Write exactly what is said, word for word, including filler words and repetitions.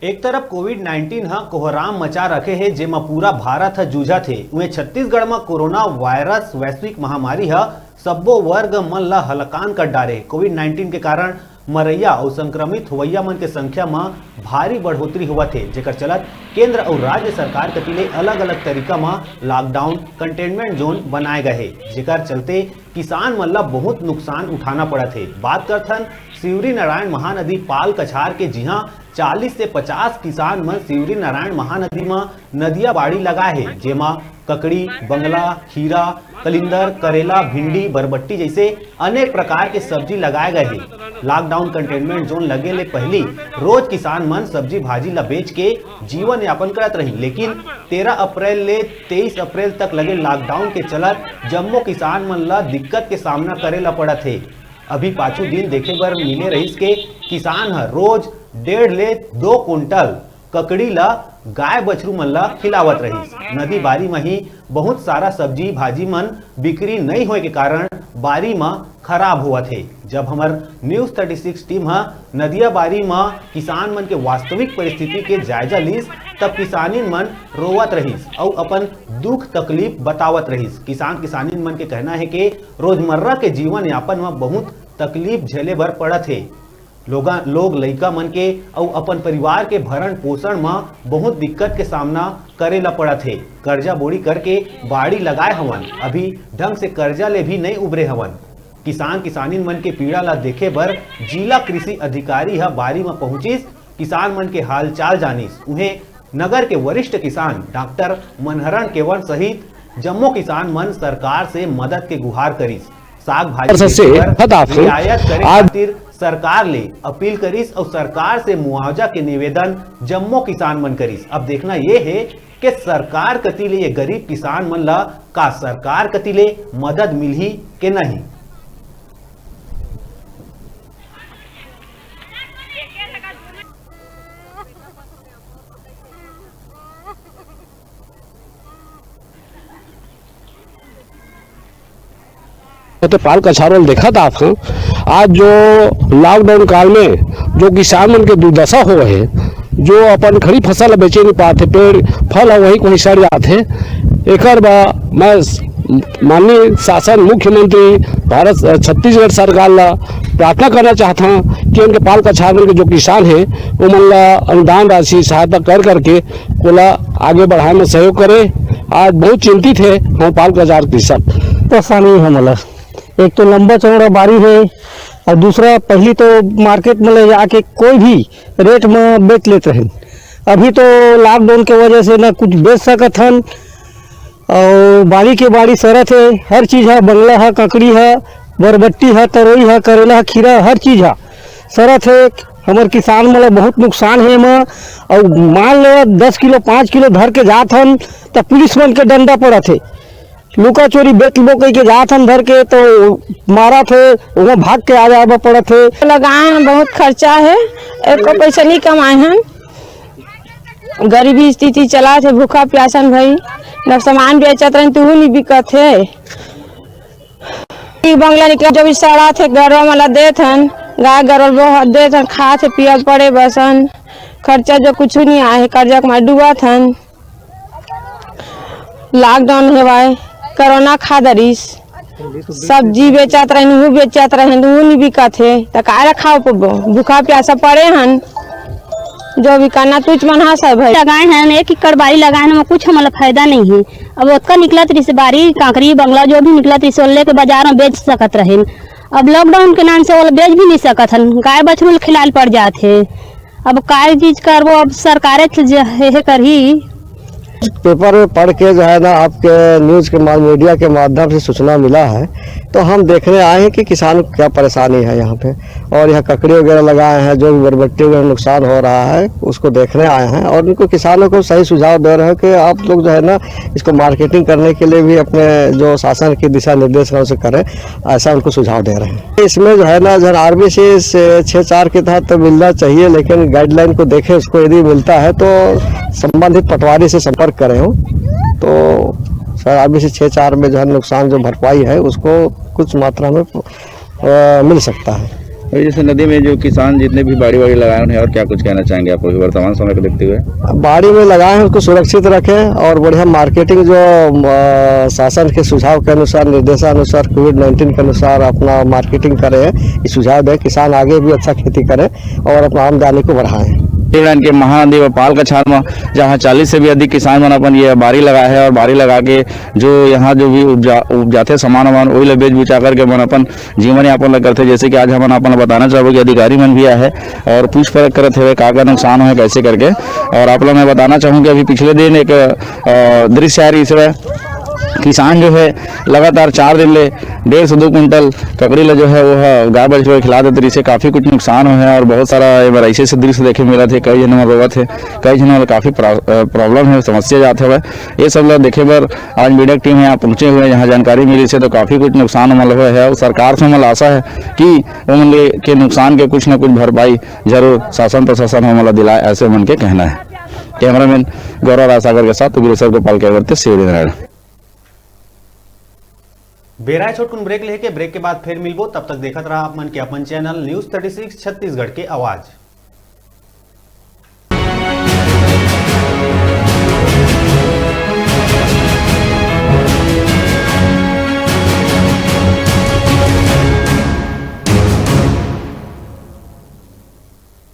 एक तरफ Covid nineteen ह कोहराम मचा रखे हे, जेमा पूरा भारत ह जूझत हे, उहें छत्तीसगढ़ म कोरोना वायरस वैश्विक महामारी ह सब्बो वर्ग मन ल हलाकान कर डारे। कोविड नाइनटीन के कारण मरइया अउ संक्रमित होवइया मन के संख्या म भारी बढ़ोतरी होवत हे, जेकर चलत केंद्र अउ राज्य सरकार कति ले अलग-अलग तरीका म लॉकडाउन, कंटेनमेंट जोन बनाए गए हे, जेकर चलते किसान मन ल बहुत नुकसान उठाना पड़त हे। बात करथन शिवरी नारायण महानदी पाल कछार के, जिहां चालीस से पचास किसान मन शिवरी नारायण महानदी म नदिया बाड़ी लगाए हे, जेमा ककड़ी, बंगला, खीरा, कलिंदर, करेला, भिंडी, बरबट्टी जैसे अनेक प्रकार के सब्जी लगाए गए हे। लॉकडाउन कंटेनमेंट जोन लगे ले पहली रोज किसान मन सब्जी भाजी ला बेच के जीवन यापन करत रहिन, लेकिन तेरह अप्रैल ले तेईस अप्रैल तक लगे लॉकडाउन के चलत जम्मो किसान मन ला दिक्कत के सामना करे ला पड़त हे। अभी पाछू दिन देखे बर मिले रहिस के किसान ह रोज डेढ़ ले दो कुंटल ककड़ी ला गाय बछरू मन ला खिलावत रहिस। नदी बारी म ही बहुत सारा सब्जी भाजी मन बिक्री नइ होए के कारण बारी म खराब होवत हे। जब हमर न्यूज़ थर्टी सिक्स टीम ह नदिया बारी म किसान मन के वास्तविक परिस्थिति के जायजा लीस, तब किसानिन मन रोवत रहिस अउ अपन दुख तकलीफ बतावत रहिस। किसान किसानिन मन के कहना हे के रोजमर्रा के जीवन यापन म बहुत तकलीफ झेले बर पड़त हे। लोगा-, लोग लइका मन के अउ अपन परिवार के भरण पोषण म बहुत दिक्कत के सामना करे ल पड़त हे। कर्जा बोड़ी करके बाड़ी लगाए हवन, अभी ढंग से कर्जा ले भी नइ उबरे हवन। किसान किसानिन मन के पीड़ा ल देखे बर जिला कृषि अधिकारी ह बारी म पहुंचिस, किसान मन के हालचाल जानिस। उहें नगर के वरिष्ठ किसान डॉक्टर मनहरण केवल सहित जम्मो किसान मन सरकार से मदद के गुहार करिस। साग भाजी वर्ष से बेचे बर खत आफू रियायत करे आज खातिर सरकार ले अपील करिस अउ सरकार से मुआवजा के निवेदन जम्मो किसान मन करिस। अब देखना ये हे कि सरकार कति ले ये गरीब किसान मन ला का सरकार कति ले मदद मिलही के नहीं। तो पाल कछार वाला देखत आप हन, आज जो लॉकडाउन काल में जो किसान मन के दुर्दशा होवत हे, जो अपन खड़ी फसल ल बेचे नहीं पात हे, पेड़ फल ह वही कोई सड़ जात हे। एकर बा मैं माननीय शासन मुख्यमंत्री भारत, अ, छत्तीसगढ़ सरकार ला प्रार्थना करना चाहत हन कि उनके पाल कछार मन के जो किसान हे, ओमन ला अनुदान राशि सहायता कर करके ओला आगे बढ़ाए में सहयोग करे। आज बहुत चिंतित हे हम पाल कछार किसान। परेशानी हे हमला, एक तो लंबा चौड़ा बारी हे और दूसरा पहली तो मार्केट में ले जाके कोई भी रेट में बेच लेत रहेन। अभी तो लॉकडाउन के वजह से ना कुछ बेच सकत हन और बाड़ी के बाड़ी सरत हे, हर चीज ह, बंगला ह, ककड़ी ह, बरबट्टी ह, तरोई ह, करेला ह, खीरा ह, हर चीज ह सरत हे। हमर किसान मन ल बहुत नुकसान हे एमा। अउ मान लो दस किलो, पाँच किलो धर के जात हन त पुलिस मन के डंडा पड़त हे। लुका चोरी बेच लेबो कहि के जात हन धर के तो मारत हे, ओमा भाग के आ जाए बर पड़त हे। लगाए हन, बहुत खर्चा हे, एको पैसा नहीं कमाए हन। गरीबी स्थिति चलत हे, भूखा प्यासन भाई, न सामान बेचत रहन, तुहू नहीं बिकत हे। ई बंगला निकला, जो भी सड़ा थे, गरवा मला देत हन, गाय गरवा बहुत देत हन, खात हे, पियत पड़े बसन, खर्चा जो कुछ नहीं आए हे, कर्जा के मारे डूबत हन। लॉकडाउन हेवय, कोरोना खा दरिस, सब्जी बेचत रहेन, वो बेचत रहेन, वो नहीं बिकत हे, त काहे ला खाओ पबो? भूखा प्यासा पड़े हन, जो भी करना तुझ मन हाथ है भाई। लगाए हन, एक एकड़ बारी लगाए हन, ओमा कुछ हमला फायदा नहीं हे। अब ओतका निकलत रहिस बारी, कांकरी, बंगला, जो भी निकलत रहिस, ओला लेके बाजार में बेच सकत रहेन। अब लॉकडाउन के नाम से ओला बेच भी नहीं सकत हन, गाय बछरू ल खिलाए ल पड़ जात हे। अब काय चीज करबो, अब सरकारे च-, जे हे, हे करही। पेपर में पढ़ के जो है ना, आपके न्यूज़ के मा-, मीडिया के माध्यम से सूचना मिला है, तो हम देखने आए हैं कि किसानों को क्या परेशानी है यहाँ पे। और यहाँ ककड़ी वगैरह लगाए हैं, जो भी बरबट्टी वगैरह नुकसान हो रहा है, उसको देखने आए हैं और उनको, किसानों को सही सुझाव दे रहे हैं कि आप लोग जो है ना, इसको मार्केटिंग करने के लिए भी अपने जो शासन के दिशा निर्देश हैं, उसे करें, ऐसा उनको सुझाव दे रहे हैं। इसमें जो है ना, जब आरबीसी से छः चार के तहत तो मिलना चाहिए, लेकिन गाइडलाइन को देखें, उसको यदि मिलता है तो संबंधित पटवारी से संपर्क करें हो, तो शायद आरबीसी छः चार में जो है नुकसान, जो भरपाई है, उसको कुछ मात्रा में, अ, मिल सकता है। अभी जैसे नदी में जो किसान जितने भी बाड़ी वाड़ी लगाए हुए हैं, और क्या कुछ कहना चाहेंगे आप अभी वर्तमान समय को देखते हुए? बाड़ी में लगाए हैं, उसको सुरक्षित रखें और बढ़िया मार्केटिंग जो, अ, शासन के सुझाव के अनुसार, निर्देशानुसार, कोविड नाइन्टीन के अनुसार अपना मार्केटिंग करें, ये सुझाव दें, किसान आगे भी अच्छा खेती करें और अपना आमदनी को बढ़ाएं। शिवरायन के महानदी व पाल कछार में जहाँ चालीस से भी अधिक किसान मन अपन ये बारी लगाए हैं और बारी लगा के जो यहाँ जो भी उपजा उपजाते सामान वामान वही ला बेच बिचा करके मन अपन जीवन यापन ला करथे। जैसे कि आज हमन आप मन ला बताना चाहबो कि अधिकारी मन भी आए हे और पूछ परख करत हवे का का नुकसान होए कैसे करके। और आप ला मैं बताना चाहूँ कि अभी पिछले दिन एक, अ, दृश्य आ रही है, किसान जो है लगातार चार दिन ले डेढ़ सौ दो कुंटल ककड़ी ला जो है वो ह गाय बछरू ला खिला देते रहिसे, काफी कुछ नुकसान होए हे और बहुत सारा एमा ऐसे ऐसे दृश्य देखे मिलत हे, कई झन मन रोवत हे, कई झन मन ला काफी प्रा-, अ, प्रॉब्लम हे, समस्या जात हवय। ये सब ला देखे बर आज मीडिया टीम यहाँ पहुंचे हुए, यहाँ जानकारी मिली से तो काफी कुछ नुकसान हमन ला हुआ है और सरकार से हमन ला आशा है कि उमन ले के नुकसान के कुछ न कुछ भरपाई जरूर शासन प्रशासन हमन ला दिलाए, ऐसे उमन के कहना है। कैमरामैन गौरव राजसागर के साथ उग्रेश्वर गोपाल कैमरे से शिवरी नारायण। बेरा ए छोटकुन ब्रेक लेके, ब्रेक के बाद फिर मिलबो। तब तक देखत रहा आप मन के अपन channel news thirty six Chhattisgarh के आवाज।